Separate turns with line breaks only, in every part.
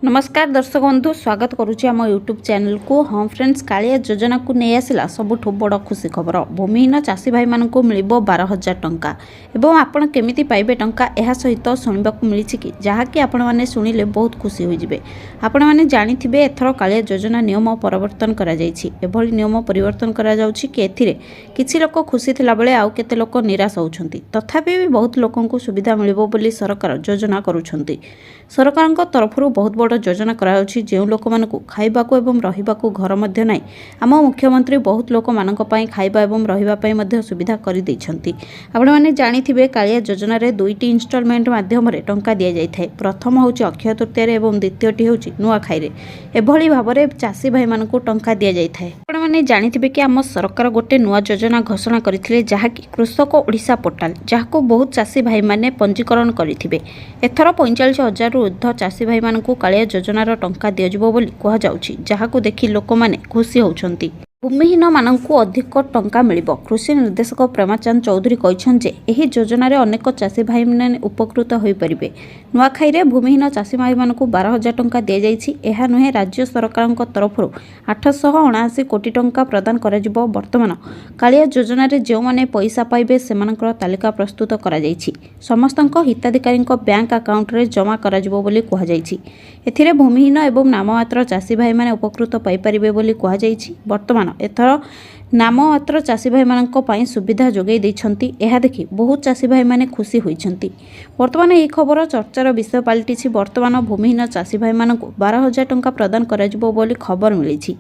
ନମସ୍କାର ଦର୍ଶକ ବନ୍ଧୁ, ସ୍ୱାଗତ କରୁଛି ଆମ ୟୁଟ୍ୟୁବ୍ ଚ୍ୟାନେଲକୁ। ହଁ ଫ୍ରେଣ୍ଡସ୍, କାଳିଆ ଯୋଜନାକୁ ନେଇ ଆସିଲା ସବୁଠୁ ବଡ଼ ଖୁସି ଖବର। ଭୂମିହୀନ ଚାଷୀ ଭାଇମାନଙ୍କୁ ମିଳିବ 12,000 ଟଙ୍କା ଏବଂ ଆପଣ କେମିତି ପାଇବେ ଟଙ୍କା, ଏହା ସହିତ ଶୁଣିବାକୁ ମିଳିଛି କି ଯାହାକି ଆପଣମାନେ ଶୁଣିଲେ ବହୁତ ଖୁସି ହୋଇଯିବେ। ଆପଣମାନେ ଜାଣିଥିବେ, ଏଥର କାଳିଆ ଯୋଜନା ନିୟମ ପରିବର୍ତ୍ତନ କରାଯାଇଛି। ଏଭଳି ନିୟମ ପରିବର୍ତ୍ତନ କରାଯାଉଛି କି ଏଥିରେ କିଛି ଲୋକ ଖୁସି ଥିଲାବେଳେ ଆଉ କେତେ ଲୋକ ନିରାଶ ହେଉଛନ୍ତି। ତଥାପି ବି ବହୁତ ଲୋକଙ୍କୁ ସୁବିଧା ମିଳିବ ବୋଲି ସରକାର ଯୋଜନା କରୁଛନ୍ତି। ସରକାରଙ୍କ ତରଫରୁ ବହୁତ ବଡ଼ ଯୋଜନା କରାଯାଉଛି। ଯେଉଁ ଲୋକମାନଙ୍କୁ ଖାଇବାକୁ ଏବଂ ରହିବାକୁ ଘର ମଧ୍ୟ ନାହିଁ, ଆମ ମୁଖ୍ୟମନ୍ତ୍ରୀ ବହୁତ ଲୋକମାନଙ୍କ ପାଇଁ ଖାଇବା ଏବଂ ରହିବା ପାଇଁ ମଧ୍ୟ ସୁବିଧା କରିଦେଇଛନ୍ତି। ଆପଣମାନେ ଜାଣିଥିବେ, କାଳିଆ ଯୋଜନାରେ ଦୁଇଟି ଇନଷ୍ଟଲମେଣ୍ଟ ମାଧ୍ୟମରେ ଟଙ୍କା ଦିଆଯାଇଥାଏ। ପ୍ରଥମ ହେଉଛି ଅକ୍ଷୟ ତୃତୀୟାରେ ଏବଂ ଦ୍ୱିତୀୟଟି ହେଉଛି ନୂଆଖାଇରେ। ଏଭଳି ଭାବରେ ଚାଷୀ ଭାଇମାନଙ୍କୁ ଟଙ୍କା ଦିଆଯାଇଥାଏ। ଆପଣମାନେ ଜାଣିଥିବେ କି ଆମ ସରକାର ଗୋଟେ ନୂଆ ଯୋଜନା ଘୋଷଣା କରିଥିଲେ, ଯାହାକି କୃଷକ ଓଡ଼ିଶା ପୋର୍ଟାଲ, ଯାହାକୁ ବହୁତ ଚାଷୀ ଭାଇମାନେ ପଞ୍ଜୀକରଣ କରିଥିବେ। ଏଥର 45,000ରୁ ଉର୍ଦ୍ଧ୍ୱ ଚାଷୀ ଭାଇମାନଙ୍କୁ କାଳିଆ ଯୋଜନାର ଟଙ୍କା ଦିଆଯିବ ବୋଲି କୁହାଯାଉଛି, ଯାହାକୁ ଦେଖି ଲୋକମାନେ ଖୁସି ହେଉଛନ୍ତି। ଭୂମିହୀନମାନଙ୍କୁ ଅଧିକ ଟଙ୍କା ମିଳିବ। କୃଷି ନିର୍ଦ୍ଦେଶକ ପ୍ରେମଚାନ୍ଦ ଚୌଧୁରୀ କହିଛନ୍ତି ଯେ ଏହି ଯୋଜନାରେ ଅନେକ ଚାଷୀ ଭାଇମାନେ ଉପକୃତ ହୋଇପାରିବେ। ନୂଆଖାଇରେ ଭୂମିହୀନ ଚାଷୀ ଭାଇମାନଙ୍କୁ 12,000 ଟଙ୍କା ଦିଆଯାଇଛି। ଏହା ନୁହେଁ, ରାଜ୍ୟ ସରକାରଙ୍କ ତରଫରୁ 879 କୋଟି ଟଙ୍କା ପ୍ରଦାନ କରାଯିବ। ବର୍ତ୍ତମାନ କାଳିଆ ଯୋଜନାରେ ଯେଉଁମାନେ ପଇସା ପାଇବେ, ସେମାନଙ୍କର ତାଲିକା ପ୍ରସ୍ତୁତ କରାଯାଇଛି। ସମସ୍ତଙ୍କ ହିତାଧିକାରୀଙ୍କ ବ୍ୟାଙ୍କ ଆକାଉଣ୍ଟରେ ଜମା କରାଯିବ ବୋଲି କୁହାଯାଇଛି। ଏଥିରେ ଭୂମିହୀନ ଏବଂ ନାମମାତ୍ର ଚାଷୀ ଭାଇମାନେ ଉପକୃତ ପାଇପାରିବେ ବୋଲି କୁହାଯାଇଛି। ବର୍ତ୍ତମାନ ଏଥର ନାମମାତ୍ର ଚାଷୀ ଭାଇମାନଙ୍କ ପାଇଁ ସୁବିଧା ଯୋଗାଇ ଦେଇଛନ୍ତି। ଏହା ଦେଖି ବହୁତ ଚାଷୀ ଭାଇମାନେ ଖୁସି ହୋଇଛନ୍ତି। ବର୍ତ୍ତମାନ ଏହି ଖବର ଚର୍ଚ୍ଚାର ବିଷୟ ପାଲଟିଛି। ବର୍ତ୍ତମାନ ଭୂମିହୀନ ଚାଷୀ ଭାଇମାନଙ୍କୁ 12,000 ଟଙ୍କା ପ୍ରଦାନ କରାଯିବ ବୋଲି ଖବର ମିଳିଛି।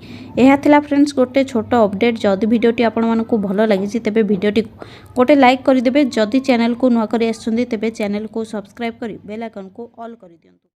ଏହା ଥିଲା ଫ୍ରେଣ୍ଡସ୍, ଗୋଟେ ଛୋଟ ଅପଡେଟ୍। ଯଦି ଭିଡ଼ିଓଟି ଆପଣମାନଙ୍କୁ ଭଲ ଲାଗିଛି, ତେବେ ଭିଡ଼ିଓଟିକୁ ଗୋଟେ ଲାଇକ୍ କରିଦେବେ। ଯଦି ଚ୍ୟାନେଲକୁ ନୂଆ କରି ଆସିଛନ୍ତି, ତେବେ ଚ୍ୟାନେଲକୁ ସବସ୍କ୍ରାଇବ୍ କରି ବେଲ୍ ଆଇକନ୍କୁ ଅଲ୍ କରିଦିଅନ୍ତୁ।